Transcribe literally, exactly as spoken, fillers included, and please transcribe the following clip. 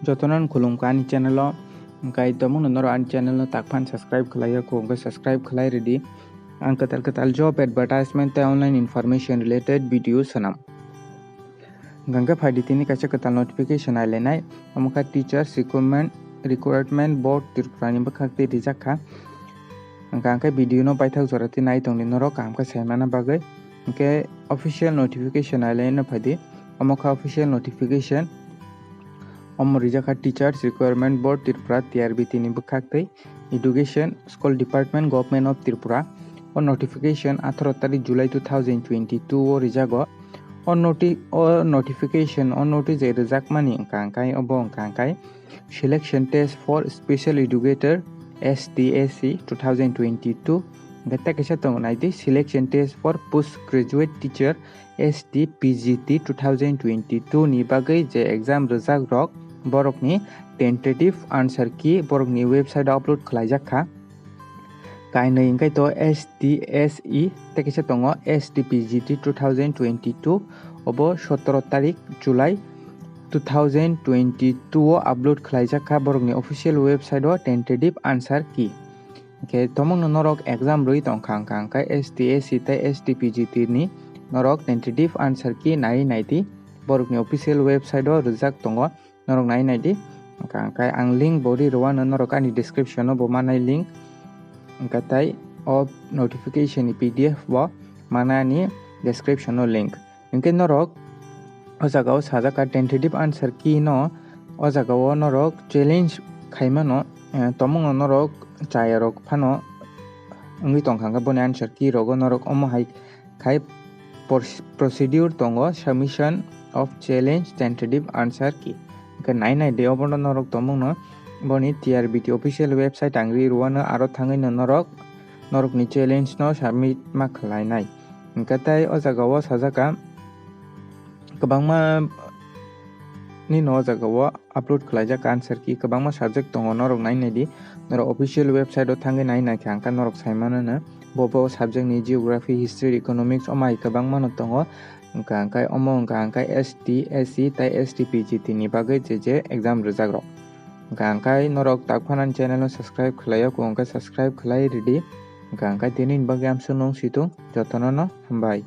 Jotono khulumkha ani channel o, hwnkhe tomungno norok ani channel no takphan subscribe khlaiya kho, hwnkhe subscribe khlai rwdi. Ang kwtal kwtal job advertisement tei online information related video swnam. Hwnkhe phaidi tini kaisa kwtal notification nailainai, omo kha Teachers Recruitment, Recruitment Board Tripura ni bwkhak tei rijak kha. Hwnkhe ang khe video no paithak jora twi nai tongdi norok kaham khe saimana bagwi. Hwnkhe official notification nailaina phaidi, omo kha official notification. Omo rijak kha Teachers Recruitment Board Tripura, T R B T ni bwkhak tei Education School Department, Government of Tripura. O notification atharo tarik July two thousand twenty-two o rijago. O noti-, o notification, o notice je rijakmani wngkha hwnkhe obo wngkha hwnkhe Selection Test for Special Educator, S T S E, two thousand twenty-two. Hwnkhe tei kaisa tongo naidi, Selection Test for Postgraduate Teacher, S T P G T two thousand twenty-two ni bagwi je exam rwjak rok, borokni tentative answer key borokni website o upload khlaijak kha. Kainwi hwnkhe to S T S E tei kaisa tongo S T P G T two thousand twenty-two, obo sotoro tarik July two thousand twenty-two o upload khlaijak kha borokni official website o tentative answer key. Hwnkhe tomungno norok exam rwi tongkha hwnkha hwnkhe S T S E tei S T P G T ni norok tentative answer key naiwi naidi, borokni official website o rwjak tongo, norok naiwi naidi. Hwnkha hwnkhe ang link bo ri rwano norok ani description o bo manai link, hwnkhe tei o notification ni P D F bo manai ani description o link. Hwnkhe norok o jaga o sajak kha tentative answer key no, o jaga o norok challenge khaimano, eh, tomungno norok chayarok phano wngwi tongkha, hwnkhe boni answer key rogo norok omo hai khai pors-, procedure tongo, submission of challenge tentative answer key. Hwnkhe nai nai de obono norok tomungno boni T R B T official website ang ri rwano, aro thangwi no norok norokni challenge no submit ma khlainai. Hwnkhe tei o jaga o sajak kha kwbangma nino o jaga o upload khlaijak answer key, kwbangma subject tongo, norok nai nai di, norok official website o thangwi nai nai kha hwnkhe norok sai mano no. Bo bo subject ni geography, history, economics omo hai kwbangma no tongo. Hwnkha hwnkhe omo hwnkha hwnkhe S T, S C tei S T P G T ni bagwi je je exam rwjak rok. Hwnkha hwnkhe norok tak phano ani channel no subscribe khlai ya kho, hwnkhe subscribe khlai rwdi. Hwnkha hwnkhe tini ni bagwi amsuk nung situng, jotono no hambai.